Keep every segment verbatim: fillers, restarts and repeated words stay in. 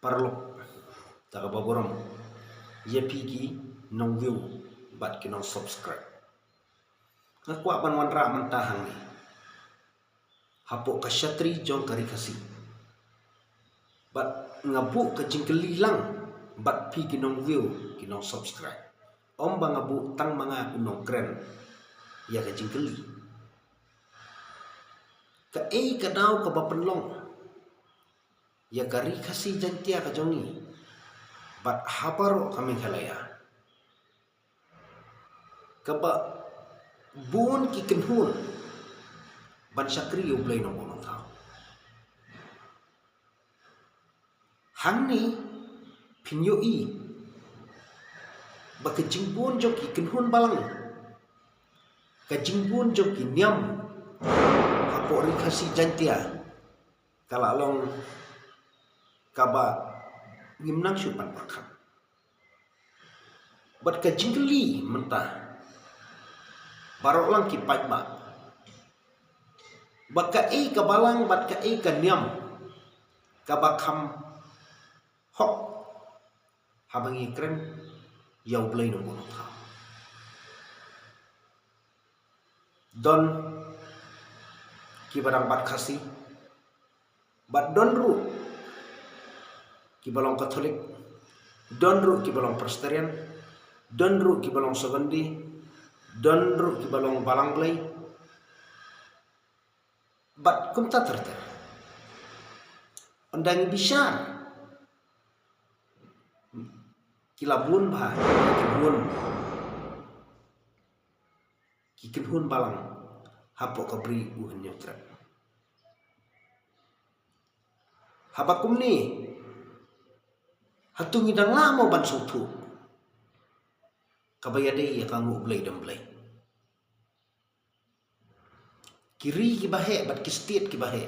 Paralok, da kaba burom ïa phi ki nong view bad ki nong subscribe. Nga kwah ban wanrah mynta hangne hapoh ka shatri jong ka Ri Khasi. Bad nga buh ka jingkylli lang bad phi ki nong view, ki nong subscribe. Ym ba nga buh tang ma nga u nongkren ïa ka jingkylli. Kaei ka daw kaba pynlong ïa ka Ri Khasi Jaiñtia ka jong ngi bad ha baroh ka Meghalaya, kaba bun ki kynhun ban shakri ïa U Blei Nongbuh Nongthaw? Hangne phin ïohi ba ka jingbun jong ki kynhun balang, ka jingbun jong ki niam hapoh Ri Khasi Jaiñtia ka la long kaba ngim nang shu pyrkhat. Bad ka jingkylli mynta, baroh lang ki paidbah, ba kaei ka balang bad kaei ka niam kaba kham hok haba ngi kren ïa U Blei Nongbuh Nongthaw? Don kiba dang bat Khasi, bad don ruh kiba long Katholik, don ruh kiba long Presbyterian, don ruh kiba long Seventh Day, don ruh kiba long Balang Blei, bad kumta ter ter. Ynda ngi bishar, ki la bun bha ki kynhun, ki kynhun balang hapoh ka Bri U Hynñiewtrep. Haba kumne, hato ngi dang lah mo ban sngewthuh kaba ïadei ïa ka nguh Blei dem Blei? Ki ri kiba heh bad ki state kiba heh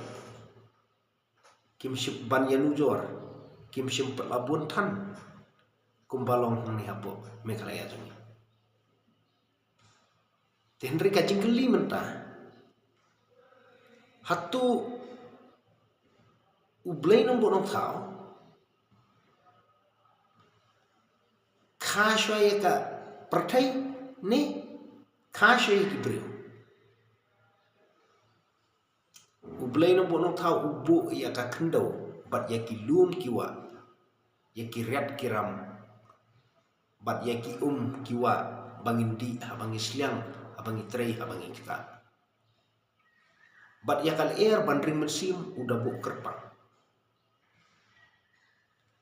kim shym ban ïanujor, kim shym pat la bun than kumba long hangne hapoh Meghalaya jong ngi. Te hynrei ka jingkylli mynta, hato U Blei Nongbuh Nongthaw kha shuwa ïa ka pyrthei ne kha shuwa ïa ki briew? U Blei Nongbuh Nongthaw u buh ïa ka khyndew bad ïa ki lum ki wah, ïa ki riat ki ram bad ïa ki um ki wah, ba ngin dih haba ngi sliang, haba ngi trei, haba ngi ktah. Bad ïa ka lyer ban ring mynsiem u da buh kyrpang.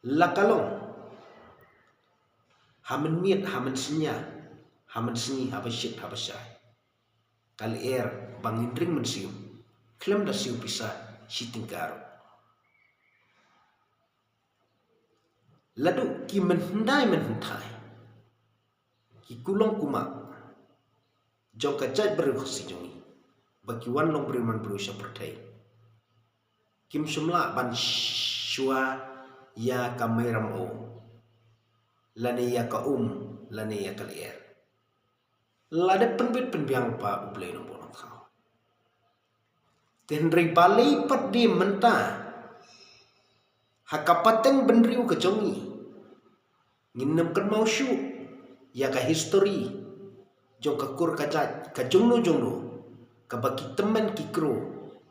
La ka long ha mynmiet, ha mynsngi, ha mynsngi, haba shit, haba shai, ka lyer ba ngin ring mynsiem khlem da siew pisa shi tyngka ruh. Lada ki mynhyndai mynhynthai, ki kulong kumah jong ka jaitbynriew Khasi jong ngi, ba ki wan long briew man briew sha pyrthei, kim shym lah ban shuwa ïa ka mei ram o, lane ïa ka um, lane ïa ka lyer. La dep pynbit pynbiang pa U Blei Nongbuh Nongthaw. Te hynrei balei pat de mynta, ha ka pateng bynriew ka jong ngi, ngin nym kynmaw shuh ïa ka history jong ka kur ka jait ka jongno jongno, kaba ki tymmen ki kro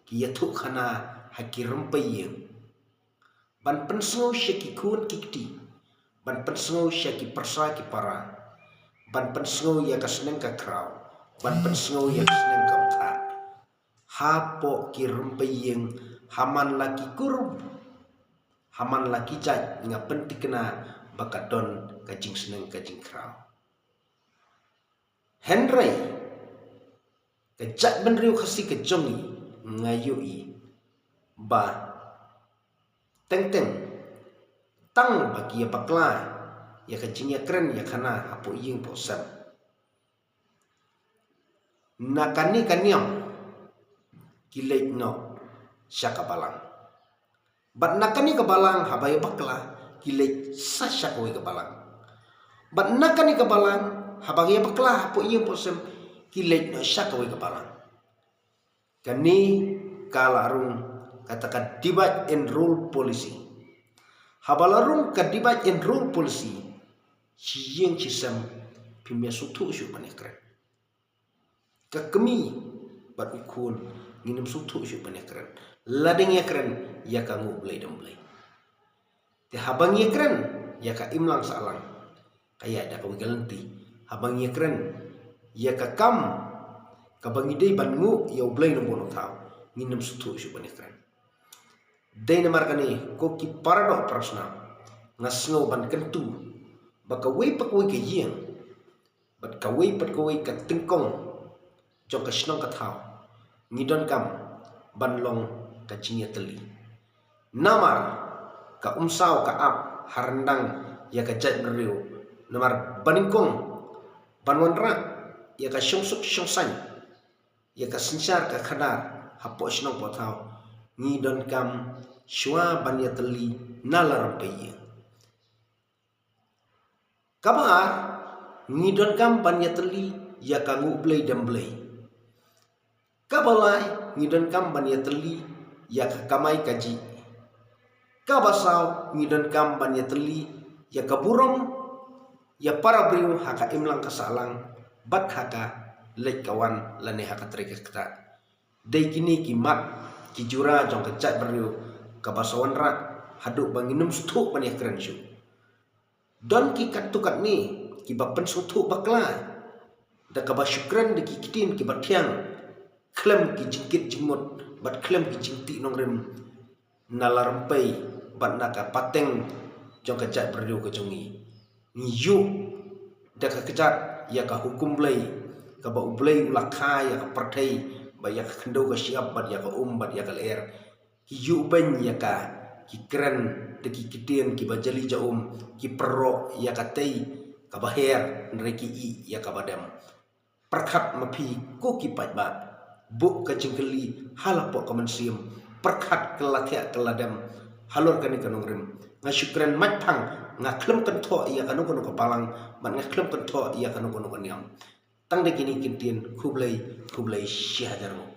ki ïathuh khana ha ki rympei ïing, ban pynsngew sha ki khun ki kti, ban pynsngew sha ki pyrsa ki para, ban pynsngew ïa ka sneng ka khraw, ban pynsngew ïa ka sneng ka bthah. Hapoh ki rympei ïing, ha man la ki kur, ha man la ki jait, nga pyntikna ba ka don ka jingsneng ka jingkhraw. Hynrei ka jaitbynriew Khasi ka jong ngi, nga ïohi ba teng teng tang ba ki ïa bakla ïa ka jingïakren ïakhana hapoh ïing poh sem, na kane ka niam ki leit noh sha ka balang. Bad na kane ka balang haba ïa bakla ki leit sa sha kawei ka balang. Bad na kane ka balang haba ïa bakla hapoh ïing poh sem ki leit noh sha kawei ka balang. Kane ka la rung kata ka divide and rule policy. Haba la rung ka divide and rule policy, shi ïing shi sem phim ïa sngewthuh shuh ban ïakren. Ka kmie bad u khun ngin ym sngewthuh shuh ban ïakren. Lada ngi ïakren ïa ka nguh Blei dem Blei. Te haba ngi ïakren ïa ka imlang sahlang, ka ïaid da kawei ka lynti. Haba ngi ïakren ïa ka kam kaba ngi dei ban nguh ïa U Blei Nongbuh Nongthaw, ngin ym sngewthuh shuh ban ïakren. Dei namar kane ko ki para doh para snam, nga sngew ban kyntu ba kawei pa kawei ka ïing bad kawei pat kawei ka tyngkong jong ka shnong ka thaw, ngi donkam ban long ka jingïatylli. Namar ka umsaw ka ap ha ryndang ïa ka jaitbynriew, namar ba nyngkong ban wanrah ïa ka shongsuk shongsaiñ, ïa ka synshar ka khadar hapoh shnong poh thaw, ngi donkam shuwa ban ïatylli na la rympei ïing. Kaba ar, ngi donkam ban ïatylli ïa ka nguh Blei dem Blei. Kaba lai, ngi donkam ban ïatylli ïa ka kamai kajih. Kaba saw, ngi donkam ban ïatylli ïa ka burom ïa para briew ha ka imlang ka sahlang bad ha ka leit ka wan lane ha ka trei ka ktah. Dei kine ki mat ki jura jong ka jaitbynriew kaba sa wanrah haduh ba ngin ym sngewthuh ban ïakren shuh. Don ki katto katne kiba pynsngewthuh bakla da kaba shu kren da ki ktien kiba thiang khlem ki jingkit jingmut bad khlem ki jingtih nongrim na la rympei bad na ka pateng jong ka jaitbynriew ka jong ngi. Ngi ïuh da ka kjat ïa ka hukum Blei kaba U Blei u la kha ïa ka pyrthei bad ïa ka khyndew ka shyiap bad ïa ka um bad ïa ka lyer. Ki ïuh beiñ ïa ka, ki kren da ki ktien kiba jali ja um, ki pyrshah ïa katei kaba her, hynrei ki ïeh ïa kaba dem. Pyrkhat ma phi ko ki paidbah, buh ka jingkylli ha la pok ka mynsiem, pyrkhat ka la thiah ka la dem halor kane ka nongrim. Nga shu kren mait phang, nga khlem kynthoh ïa kano kano ka balang, bad nga khlem kynthoh ïa kano kano ka niam. Tang da kine ki ktien, khublei, khublei shi hajar nguh.